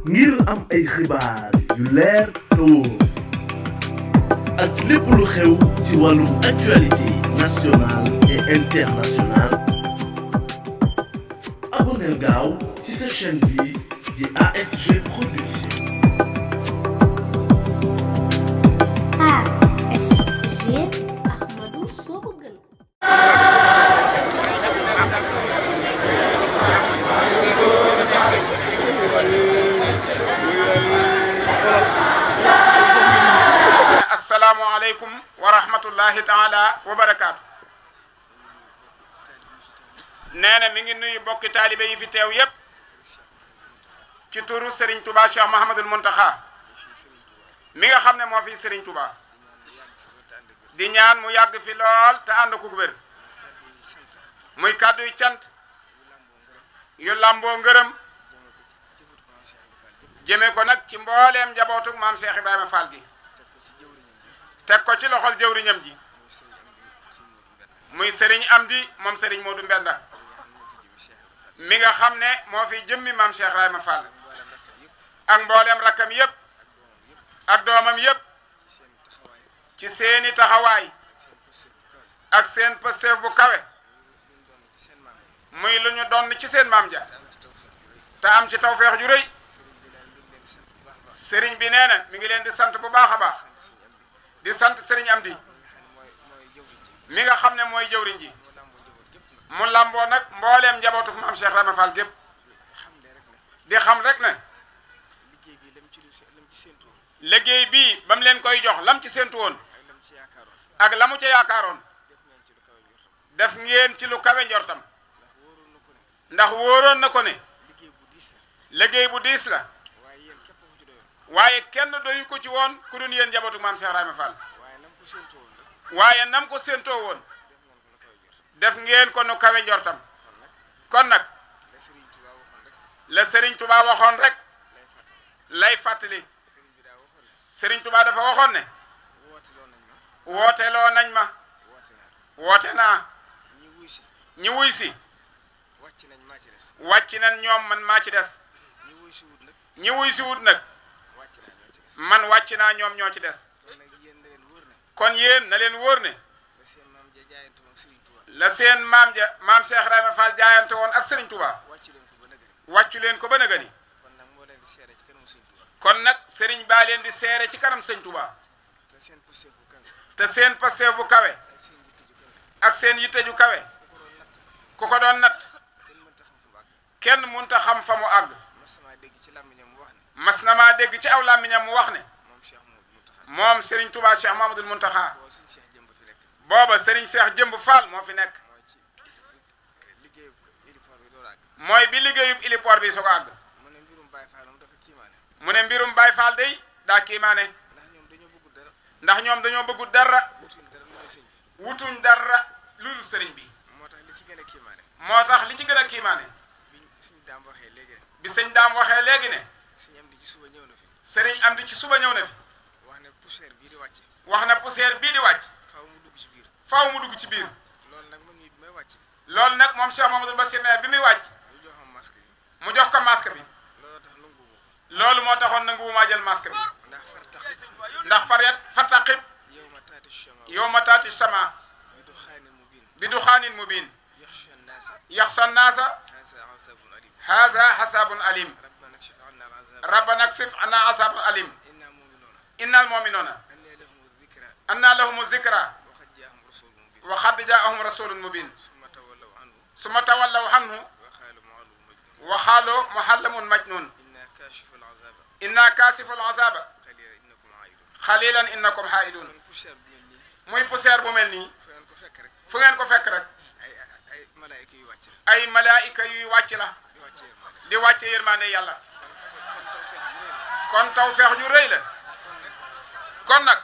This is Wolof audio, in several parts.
ngir am ay xibaar yu leer te wóor ak lépp lu xew ci wàllum actualité nationale et internationale abonneel gaaw ci sa chaîne bi di ASG Production. ASG Ahmadou Sokogën. Assalamu alaikum wa rahmatullahi taala wa barakaatu. nee na mi ngi nuyu bokki taalibe yi fi teew yépp ci turu Serigne Touba Cheikh Mouhamadul Mountakha mi nga xam ne moo fi Serigne Touba di ñaan mu yàgg fi lool te ànd ku wér muy kàddu yu cant yu lamboo ngërëm jëme ko nag ci mbooleem njabootug maam Cheikh Ibrahima Fall gi teg ko ci loxol jëwriñam ji muy Serigne Amdi moom Serigne Modou Mbenda mi nga xam ne moo fi jëmmi maam Cheikh Ibrahima Fall ak mbooleem rakkam yépp ak doomam yépp ci seeni taxawaay ak seen pësteef bu kawe muy lu ñu doon ci seen maam ja te am ci tawfeex ju rëy Serigne bi nee na mi ngi leen di sant bu baax a baax di sant Serigne Amdi mi nga xam ne mooy jëwriñ ji mu lamboo nag mbooleem njabootu maam Cheikh Ibrahima Fall gépp di xam rek ne liggéey bii ba mu leen koy jox lam ci séentu woon ak la mu ca yaakaaroon def ngeen ci lu kawe njortam ndax wóoroon na ko ne liggéey bu diis la waaye kenn doyu ko ci woon ku dun yéen njabootu maam Cheikh Ibrahima Fall waaye nam ko séentoo woon def ngeen ko nu kawe njortam kon nag la Serigne Touba waxoon rek lay fàttali Serigne Touba dafa waxoon ne wooteloo nañ ma woote naa ñi wuy si wàcc nañ ñoom man maa ci des ñi wuy si wut nag man wàcc naa ñoom ñoo ci des kon yéen na leen wóor ne la seen maam ja maam Cheikh Ibrahima Fall jaayante woon ak Serigne Touba wàccu leen ko ba nëgëni kon nag Serigne baa leen di seere ci kanam Serigne Touba te seen pasteef bu kawe ak seen yitte ju kawe ku ko doon nat kenn mënta xam fa mu àgg mas na maa dégg ci aw làmmiñam mu wax ne moom Serigne Touba Cheikh Mouhamadoul Mountakha booba Serigne Cheikh Jëmb Fall moo fi nekk mooy bi liggéeyub héliport bi su ko àgg mu ne mbirum Baye Fall day daa kiimaane ndax ñoom dañoo bëggu dara wutuñ dara lulu Serigne bi moo tax li ci gën a kiimaane bi sëñ daam waxee léegi ne Serigne Amdi ci suba ñëw na fi wax ne poussière bii di wàcc faaw mu dugg ci biir loolu nag moom Cheikh Mamadou Bassir ne bi muy wàcc mu jox ko masque bi loolu moo taxoon nanguwumaa jël masque bi ndax fataqib yawma taati sama bi duxaanin mubin yaxsha naasa haza hasabun alim rabbana ksif anna asabun alim innal mu'minuna anna lahumu zikra wa qad jaahum rasulun mubin summa tawallaw anhu wa qalu muhallamun majnun inna kaashiful azaba qalilan innakum haidun muy poussière bu mel nii fu ngeen ko fekk rek ay malaayika yuy wàcc la di wàcce yërmande yàlla kon tawfeex ju rëy la kon nag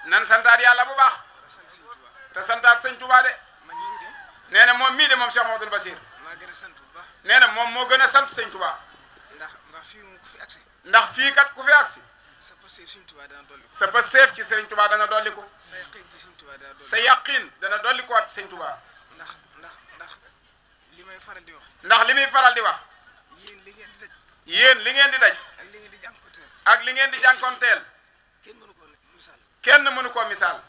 nan santaat yàlla bu baax te santaat sëñ Touba de nee na moom mii de moom Cheikh Mamadou Bassir nee na moom moo gën a sant sëñ Touba ndax fii kat ku fi agsi sa pësteef ci sëñ Touba dana dolli ko sa yaqin dana dolli ko waat sëñ Touba ndax li muy faral di wax yéen li ngeen di daj ak li ngeen di jànkonteel kenn mënu koo misaal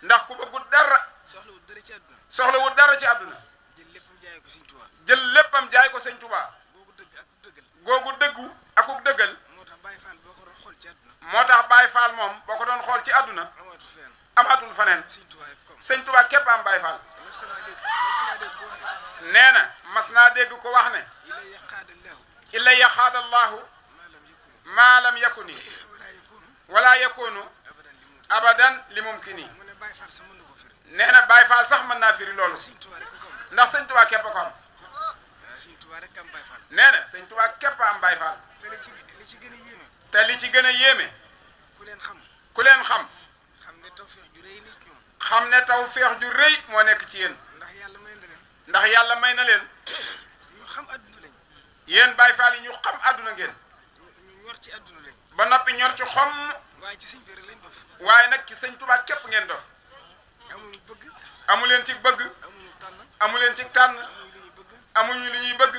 ndax ku bëggut dara soxlawut dara ci àdduna jël léppam jaay ko sëñ Tuubaa googu dëggu akuk dëggal moo tax Baay Faal moom boo ko doon xool ci àdduna amaatul faneen sëñ Tuubaa képp am Baay Faal nee na mas naa dégg ko wax ne illa yaxaada allahu maa lam yakuni wala yakunu abadan li mumkini nee na Baay Faal sax mën naa firi loolu ndax sëñ Tuubaa képp ko am nee na sëñ Tuubaa képp am Baay Faal te li ci gën a yéeme ku leen xam xam ne tawfeex ju rëy moo nekk ci yéen ndax yàlla may na leen yéen Baay Faal yi ñu xam àdduna ngeen ba noppi ñor ci xom waaye nag ci sëñ Tuubaa képp ngeen dof amu leen ci bëgg amu leen ci tànn amuñu lu ñuy bëgg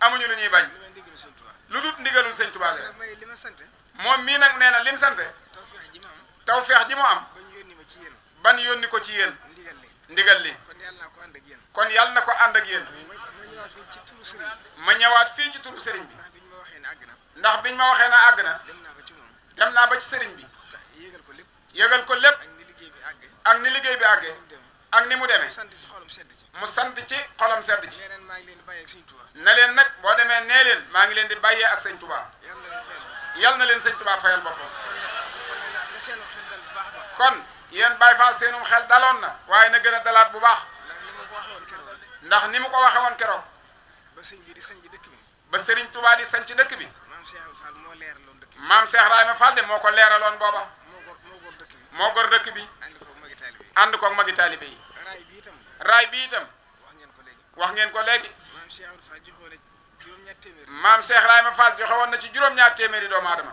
amuñu lu ñuy bañ lu dul ndigalul sëñ Tuubaa la moom mii nag nee na lim sante tawfeex ji mu am ban yónni ko ci yéen ndigal li kon yàlla na ko ànd ak yéen ma ñëwaat fii ci turu sëriñ bi ndax biñ ma waxee na àgg na dem naa ba ci sëriñ bi yëgal ko lépp ak ni liggéey bi àggee ak ni mu demee mu sant ci xolam sedd ci na leen nag boo demee nee leen maa ngi leen di bàyyee ak sëñ Tuubaa yal na leen sëñ Tuubaa fayal boppam kon yéen Baay Faal seenum xel daloon na waaye na gën a dalaat bu baax ndax ni mu ko waxe woon keroog ba sëriñ Tuubaa di sanc dëkk bi maam Cheikh Ibrahima Fall de moo ko leeraloon booba moo gor dëkk bi ànd koog magi taalibe yi raay bi itam wax ngeen ko léegi maam Cheikh Ibrahima Fall joxe woon na ci juróom-ñaar téeméeri doomu aadama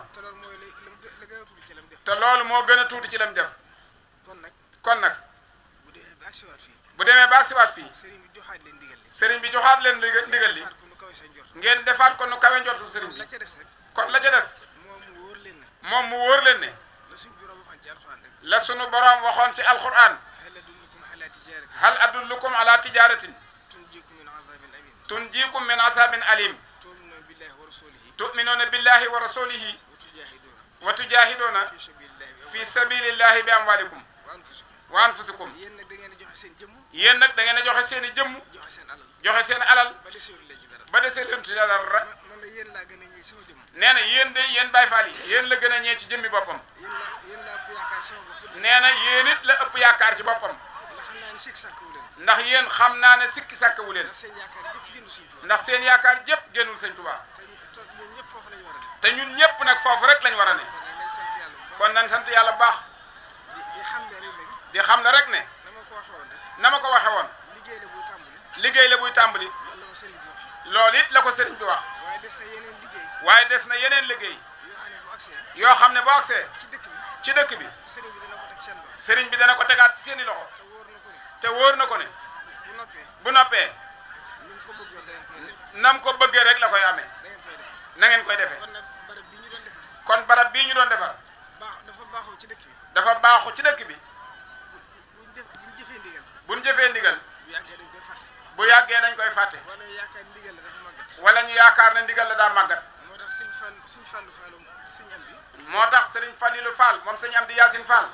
te loolu moo gën a tuuti ci lam def kon nag bu demee ba agsiwaat fii sëriñ bi joxaat leen ndigal li ngeen defaat ko nu kawe njortul sëriñ bi kon la ca des moom mu wóor leen ne la sunu borom waxoon ci alquran hal adullukum ala tijaratin tunjikum min azabin alim tu'minuna billahi wa rasulihi wa tujahiduna fi sabilillahi bi amwalikum wa anfusikum yéen nag da ngeen a joxe seen i jëmm joxe seen alal ba desee leen ci dara nee na yéen de yéen Baay Faal yi yéen la gën a ñee ci jëmmi boppam nee na yéen it la ëpp yaakaar ci boppam ndax yéen xam naa ne sikki sàkkawu leen ndax seen yaakaar jëpp génnul sëñ Tuubaa te ñun ñëpp nag foofu rek lañ war a ne kon nañ sant yàlla bu baax di xam ne rek ne na ma ko waxe woon liggéey la buy tàmbali loolu it la ko sëriñ bi wax waaye des na yeneen liggéey yoo xam ne boo agsee ci dëkk bi sëriñ bi dana ko tegaat ci seeni loxo te wóor na ko ne bu noppee nam ko bëggee rek la koy amee na ngeen koy defee kon barab bii ñu doon defar dafa baaxu ci dëkk bi buñ jëfee ndigal bu yàggee dañ koy fàtte wala ñu yaakaar ne ndigal la daa màggat moo tax sëriñ Falilu Fall moom sëñ Amdi Yaasin Fall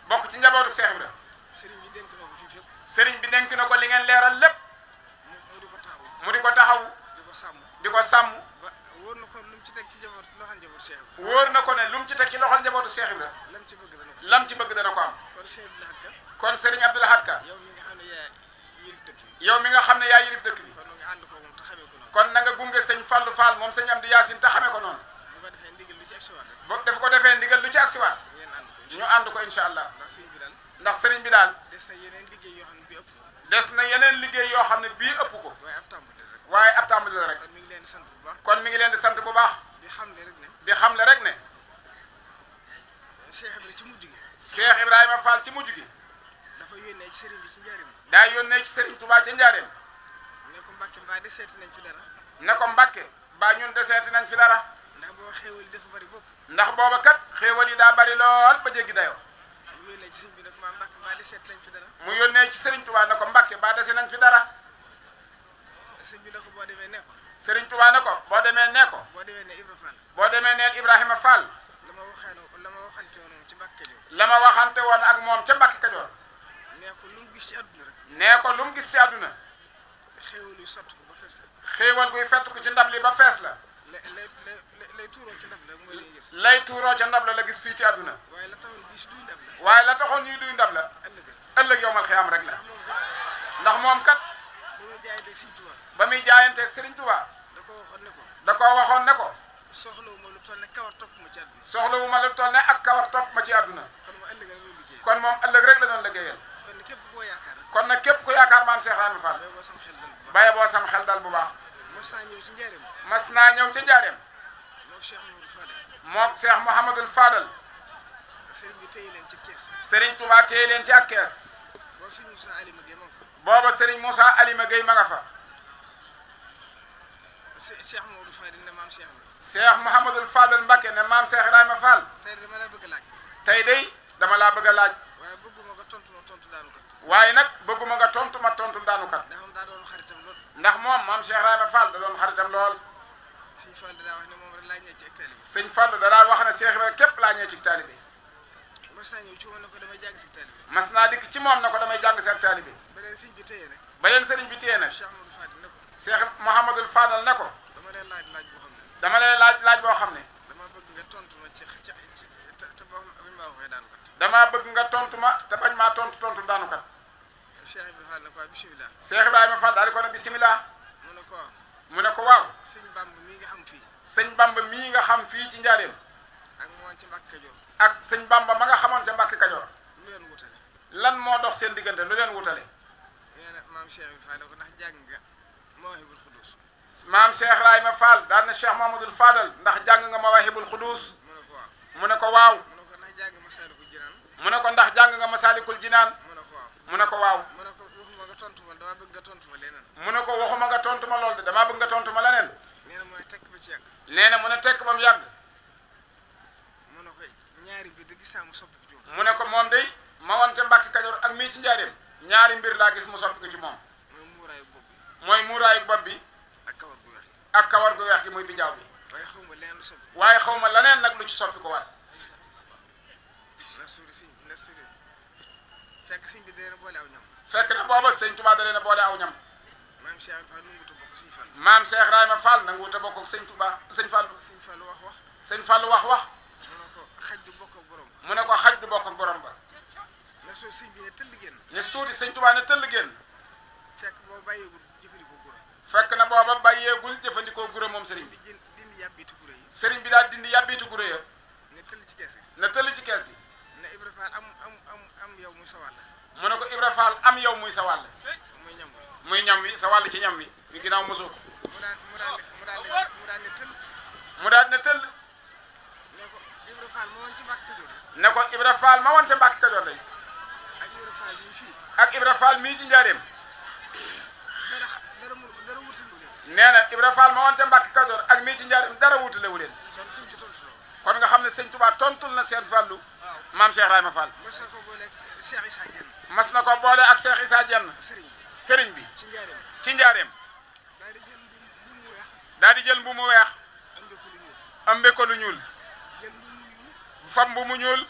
bokk ci njabootu Cheikh Ibra sëriñ bi dénk na ko li ngeen leeral lépp mu di ko taxaw di ko sàmm wóor na ko ne lu mu ci teg ci loxol njabootu Cheikh Ibra lam ci bëgg dana ko am kon sëriñ Abdou Lahad Ka yow mi nga xam ne yaa yilif dëkk bi kon na nga gunge sëñ Fallu Fall moom sëñ Amdi Yaasin te xamee ko noonu boo def ko defee ndigal lu ci agsiwaat ñu ànd ko incha allah ndax sëriñ bi daal des na yeneen liggéey yoo xam ne bii ëpp ko waaye ab tàmbali la rek kon mi ngi leen di sant bu baax di xam le rek ne Cheikh Ibrahima Fall ci mujj gi daa yónnee ci sëriñ Touba ca Njaareem ne ko Mbàkke ba ñun deseeti nañ fi dara ndax boo xéewal yi dafa bari bopp ndax booba kat xéewal yi daa bari lool ba jéggi dayoo mu yónnee ci sëñ bi nag maa Mbàkke mbaa deseet nañ fi dara mu yónnee ci Serigne Touba ne ko Mbàkke ba dese nañ fi dara sëñ bi ne ko boo demee ne ko Serigne Touba ne ko boo demee ne ko boo demee ne Ibra Fall boo demee neel Ibrahima Fall la ma waxante woon ci Mbàkke Kajoor la ma waxante woon ak moom ca Mbàkke Kajoor nee ko lu mu gis ci àdduna rek nee ko lu mu gis ci àdduna xéewal yu sotti ko ba fees la xéewal guy fett ko ci ndab li ba fees la lay tuuroo ci ndab la mooy lay gis lay tuuroo ca ndab la gis fii ci àdduna waaye la taxoon diis duy ndab la waaye la taxoon ñuy duy ndab la ëllëg yowmal xiyaam rek la ndax moom kat ba muy jaayanteeg Serigne Touba da koo waxoon ne ko soxlawuma lu toll ne kawar topp ma ci àdduna soxlawuma lu toll ne ak kawar topp ma ci àdduna kon moom ëllëg rek la doon liggéeyal kon nag képp ku yaakaar maam Cheikh Rahma Fall baye boo sam xel dal bu baax mas naa ñëw ci njaareem mook Cheikh Mouhamadul Fadal Serigne Touba téye leen ci ak kees booba Serigne Moussa Alima Gueye ma nga fa Cheikh Mouhamadul Fadal Mbacké ne maam Cheikh Rahma Fall tey day dama laa bëgg a laaj waaye nag bëgguma nga tontu ma tontu daanukat ndax moom maam Cheikh Rahma Fall da doon xaritam lool sëñ Fall da daan wax ne Cheikh Ibrahima képp laa ñëwee ci taalibe mas naa dikk ci moom na ko damay jàng seen taalibe ba leen sëriñ bi téye nag Cheikh Mouhamadul Fadal ne ko dama lay laaj boo xam ne dama bëgg nga tontu ma te bañ maa tontu daanukat Cheikh Ibrahima Fall daal di ko ne bisimilah mu ne ko waaw sëñ Bamba mii nga xam fii ci njaareem ak sëñ Bamba ma nga xamoon ca Mbàkke Kajoor lan moo dox seen diggante lu leen wutale maam Cheikh Rahma Fall daal na Cheikh Mamadou Fadal ndax jàng nga Mawahibul Xudus mu ne ko waaw mu ne ko ndax jàng nga Masalikul Jinaan mu ne ko waaw mu ne ko waxuma nga tontu ma lool de damaa bëgg nga tontu ma leneen nee na mu ne tekk ba mu yàgg mu ne ko moom day ma woon ca Mbàkke Kajoor ak mii ci njaareem ñaari mbir laa gis mu soppi ko ci moom mooy muuraayu bopp bi ak kawar gu weex gi muy bijaaw bi waaye xaw ma leneen nag lu ci soppi ko waat fekk na booba sëñ Touba da leen a boole aw ñam maam Cheikh Rahma Fall nangu wut a bokk ak sëñ Touba sëñ Fall sëñ Fall wax mu ne ko xaj du bokk ak borom ba ne tuuti sëñ Touba ne tëll génn fekk na booba bàyyeegul jëfandikoo gura moom sëriñ bi sëriñ bi daal dindi yàbbiitu gura ya ne tëll ci kees gi mu ne ko Ibra Fall am yow muy sa wàll muy ñam wi sa wàll ci ñam wi mi ginnaaw mosoo ko mu daal ne tëll ne ko Ibra Fall ma woon ca Mbàkke Kajoor lay ak Ibra Fall mii ci njaareem nee na Ibra Fall ma woon ca Mbàkke Kajoor ak mii ci njaareem dara wutalewu leen kon nga xam ne sëñ Touba tontul na seen fàllu maam Cheikh Rahma Fall mas na ko boole ak Cheikh Issa Dieng sëriñ bi ci njaareem daal di jël mbu mu weex ambe ko lu ñuul fam mbu mu ñuul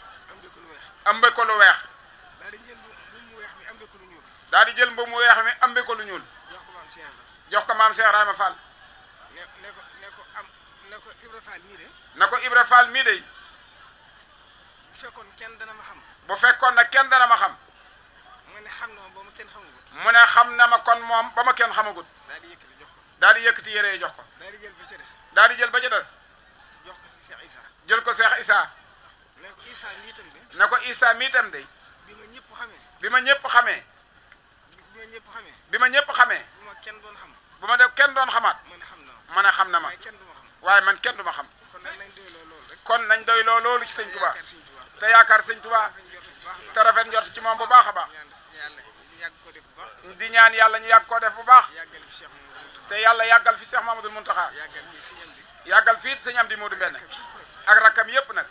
ambe ko lu weex daal di jël mbu mu weex mi ambe ko lu ñuul jox ko maam Cheikh Rahma Fall na ko Ibra Fall mii de bu fekkoon nag kenn dana ma xam mu ne xam na ma kon moom ba ma kenn xamagut daal di yëkkati yére yi jox ko daal di jël ba ca des jël ko Cheikh Issa ne ko Issa mii tam de bi ma ñëpp xamee bu ma def kenn doon xamaat ma ne xam na ma waaye man kenn du ma xam kon nañ doy loolu ci sëñ Touba te yaakaar sëñ Touba te rafet njort ci moom bu baax a baax yàgg ko def bu baax. di ñaan yàlla ñu yàgg koo def bu baax. yàggal fi Cheikh Mamadou. te yàlla yàggal fi Cheikh Mamadou Mountakha. yàggal fi sëñ Amdi. yàggal fii sëñ Amdi Modou Mbène ak rakkam yëpp nag.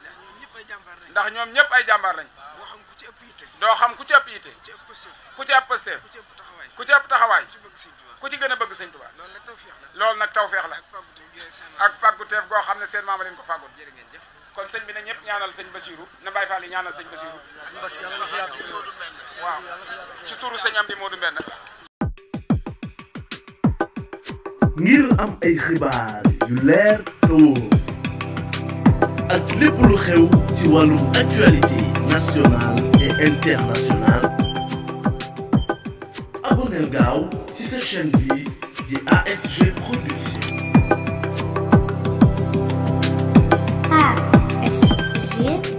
ndax ñoom ñëpp ay jàmbaar lañ. doo xam ku ci ëpp yitte. doo xam ku ci ëpp yitte. ku ci ëpp pësteef. ku ci ëpp pësteef. ku ci ëpp taxawaay. ku ci ëpp taxawaay. ku ci gën a bëgg sëñ Tuubaa. loolu nag tawfeex la. loolu nag tawfeex la. ak fàgguteef goo xam ne seen maama leen ko fàggoon. jërë ngeen jëf. kon sëñ bi ne ñëpp ñaanal sëñ Bassirou na Baye Fall yi ñaanal sëñ Bassirou. waaw ci turu sëñ Amdi Modou Mbène. ngir am ay xibaar yu leer te wóor ak lépp lu xew ci wàllum actualité nationale et internationale abonneel gaaw ci sa chaîne bi di ASG Production. ASG